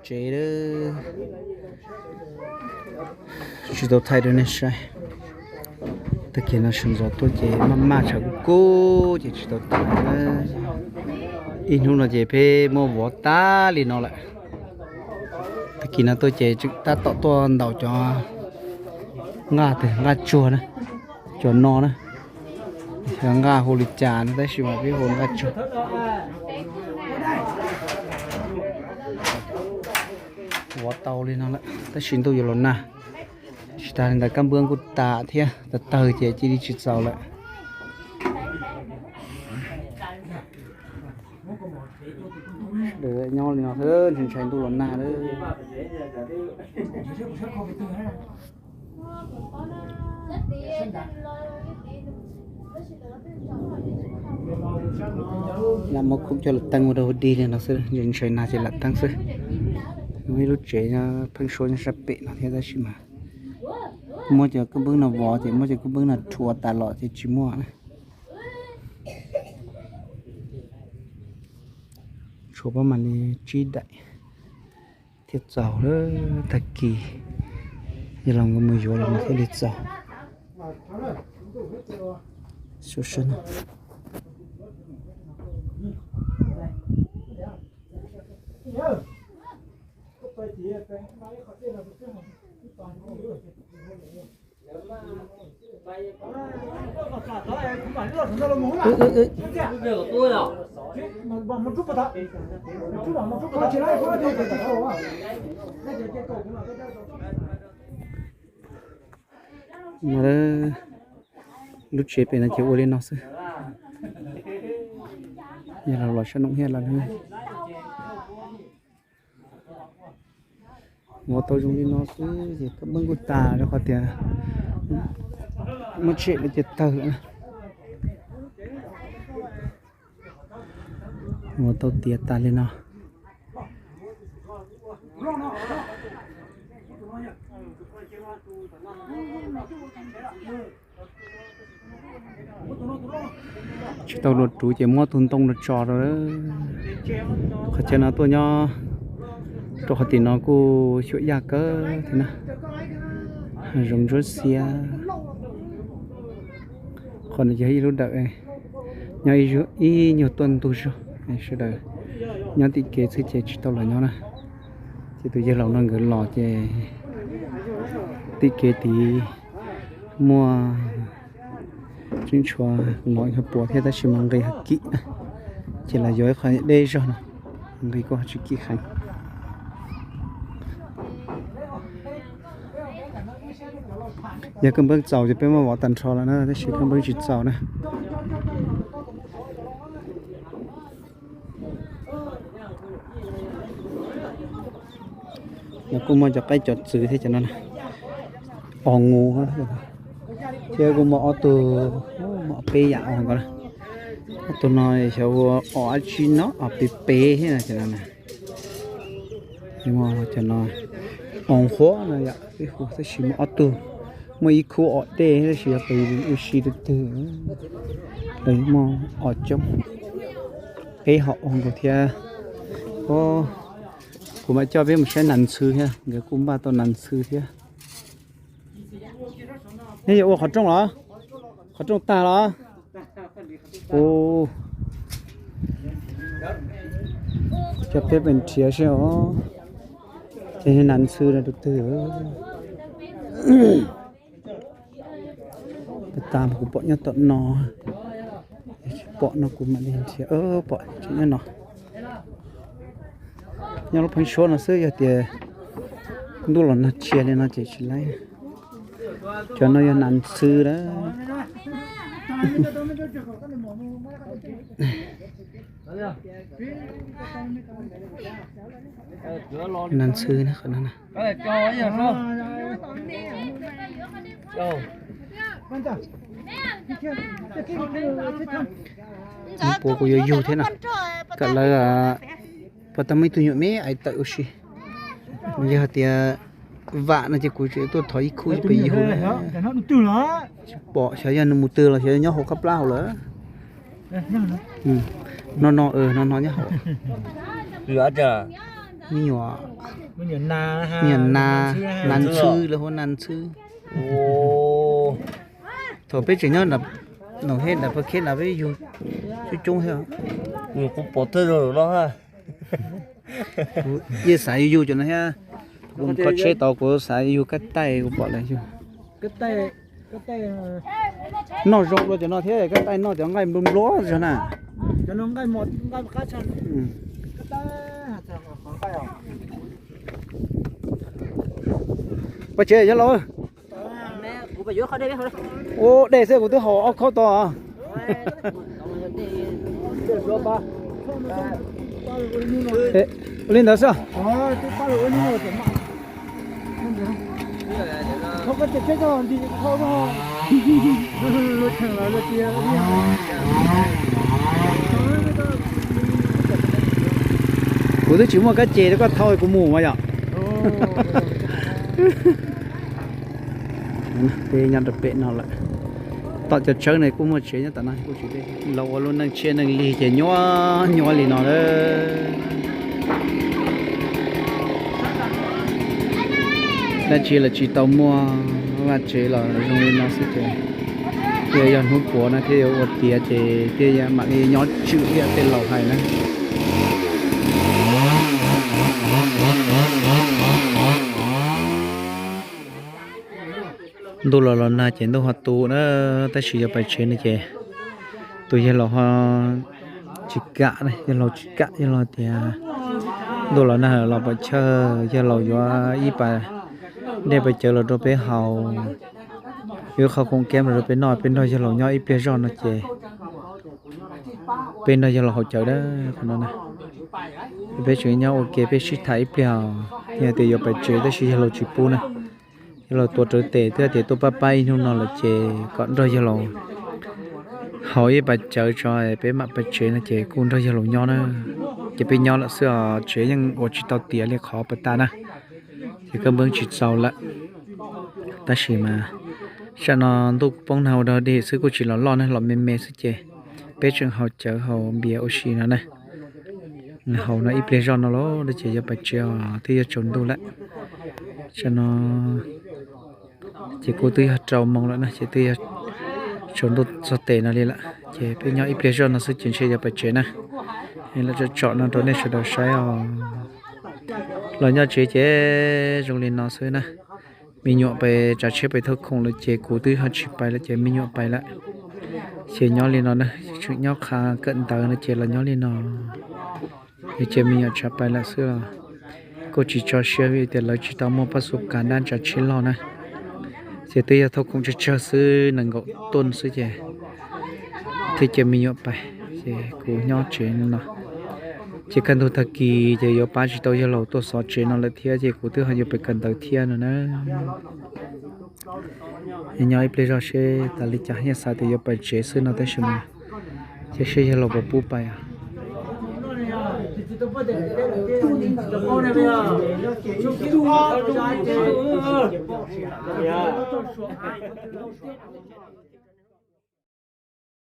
Tsev, tsis tau thaij rau nej saib. Tag kis no sawv ntxov tuaj ces maj maj tshav kub kub ces tsis tau thaij. Ib hnub no ces peb muab vov tag li no lawm. Tag kis no tuaj ces tseem tab tom tuaj ntaus cov nqaj twg, nqaj tsuag na, cov no na. Xyov nqaj hu li cas no tab sis mas peb hu nqaj tsuag. Vov tau li no lawm tab sis ntuj yuav los nag. Tsis tas li ntawd kab npwb kuj tas thiab, tawg tawg ces cia li tsis txaus lawm. Sawv daws nyob li no xwb, ntshai ntshai ntuj los nag lawm. Lam muab khub coj los teeb ua rau dig li no xwb, ntshai nag ces lam teeb xwb. Muaj ib lub tsev pheeb suab nyob sab pem no thiab tab sis mas muab cov kab npwb no vov ces muab cov kab npwb no rhuav tas los ces tsis muaj na. Tshuav pab mam li tsib daim thiaj txaus lawm. Tag kis yog los nkawd mus yuav los mas thiaj li txaus. Lub tsev pem no ces ua li no xwb. Yog los sab noo thiab los ua tau zoo li no xwb ces kab npwb kuj tas rau qhov tias muab tshem lawm ces tawg lawm na. Ua tau tiav tas li no. Tsis tau luag ruv ces muab tus ntoo los tso rau. Qhov chaw no tuaj nyob rau qhov tim no kuj xyuam yaj kawg thiab na. Zoov ntsuab xiab. Qhov no yog ib lub dawm nyob ib nyuag tuaj ntug zog, sawv daws nyob tim kev xwb ces tsis tau los nyob na. Ces tus yawg laus no nkawd los ces tim kev tid muaj tseem tshuav los yog puav thiab tab sis mas nqis kim na, ces los yuav ib qho deb zog no, nqis kuj tsis kim heev. Yog kab npawb txaus ces peb muab vov tag nrho lawm na, tab sis kab npawb tsis txaus na. Nws kuj muaj cov qaib cov txwv thiab cov no, os nus thiab kuj muaj ob tug, muaj peb yam os nkaus. Ob tug no xyov ua os dab tsi no, os peb peb thiab no. Cov no os nqhuab no yom, peb hu tab sis muaj ob tug, muaj ib khub os dej tab sis yog pes ua si twg twg, muaj os coob, peb hom os nkaus thiab. Kuv mam coj peb mus saib nas ntxhw thiab, nkawd kuj npaj tau nas ntxhw thiab. Nej yuav ua qhov rooj los? Qhov rooj tag los? Ua, coj peb pes nrhiav seb os. Ces nas ntxhw no tus twg? Tag mas kuv pom nyob tom no, tsis pom no kuv mam li nrhiav. Pom tseem nyob no. Nyob lub pheeb suab no xwb, yog tias ntuj los nag tshiab li no ces tsis laib. Cov no yog nas ntxhw lawm. Nas ntxhw na, qhov no na. Puas kuv yuav yug thiab no, kom lawv puas tau muaj ib tug nyuam me ais tawm ua si. Yog hais tias vam no ces kuv tseem tuaj thov ib khub pes yug. Tsis pom xyov yog nws mus twg los xyov nyob hauv qab plab hauv lawm. No no, no no nyob hauv. Me nyuam, me nyuam nas, nas ntxhwb, lawv hu nas ntxhwb. Thaum peb tseem nyob nram Noom Hej nram Paj Khej no peb yug coob coob thiab. Kuv pom thawj zaug no. Yeej xav yug yug cov no thiab. Kuv kho tsheb tau kuv xav yug kab taij kuv pom lawv yug. Noj zoo dua cov no thiab, kab taij noj cov nqaij nplua nplua zog na. Paj Tsev yog los. Ua dej xwb kuv twb haus ob khob to. Ua li ntawd xwb. Kuv twb tsis muaj kab ces rau koj thau kuv mus mas yom. Peb nyob rau pem no lawm. Tom cov tshawb ne kuj muaj tsev nyob tom no kuj tsis deb. Los ua lub neej tshiab neej lig ces nyuaj nyuaj li no lawm. Dab tsi los tsis tau muaj, vaj tsev los zoo li no xwb ces thiaj yog hnub puav no thiaj yuav ua tiav ces thiaj mam li nyob tswm ib yam tej laus hais na. Ntuj los los nag ces ntuj ho tu na, tab sis yuav pais tsev no ces tus yawg laus ho tsis kam, yawg laus tsis kam, yawg laus tias ntuj los nag los pom chaw, yawg laus yuav ib pas dej pas cawv los rau peb haus, yuav qhov khoom kiab los rau peb noj, peb nrog yawg laus nyob ib pliag zoj no ces peb nrog yawg laus haus cawv dab qhov no na. Peb tseem nyob ua ke peb sib tham ib pliag, yog tias yuav pais tsev tab sis yawg laus tsis pub na. Yawg laus tuav rawv tes thiab tias tuaj pab pab ib hnub no lawm ces kom nrog yawg laus haus ib pas cawv tso peb mam pais tsev no ces kuj nrog yawg laus nyob na. Ces peb nyob lawm xwb os, tsev yeej ua tsis tau tiav li qhov pas tas na, ces kab npeb tsis txaus lawm. Tab sis mas tsam no ntuj poob nag ua dog dig xwb kuj tsis los loj ne, los me me xwb ces peb tseem haus cawv haus npias ua si no na. Haus no ib pliag zoj no los ces yuav pais tsev os, twb yuav tsaus ntuj lawm. Tsam no ces kuj twb yog rau moos lawm na, ces twb yog tsaus ntuj txog tes no li lawm ces peb nyob ib pliag zoj no xwb ces ntshe yuav pais tsev na. Lawv tsom tsom no rau nej sawv daws saib os. Los nyob tsev ces zoo li no xwb na. Me nyuam pais tsav tsheb pais thauj khoom lawm ces kuv twb ho tsis pais lawm ces me nyuam pais lawm. Ces nyob li no na, tseem nyob qhov kawm ntawv no ces los nyob li no. Ces me nyuam tsav pais lawm xwb los kuj tsis tso siab vim tias lawv tsis tau muaj pab xu kas dab tsav tsheb loj na. Ces twb yog thauj khoom tsawg tsawg xwb nees nkaum tuj xwb ces thiaj cia me nyuam pais, ces kuv nyob tsev no. Ces kaj ntug tag kis ces yuav pab tsis tau yawg laus tuaj xov tsev no lawm thiab ces kuv twb ho yuav pais kawm ntawv thiab no na. Nyob ib pliag zoj seb tas li cas, yeej xav tias yuav pais tsev xwb no tab sis mas cia seb yawg laus puas pub pais.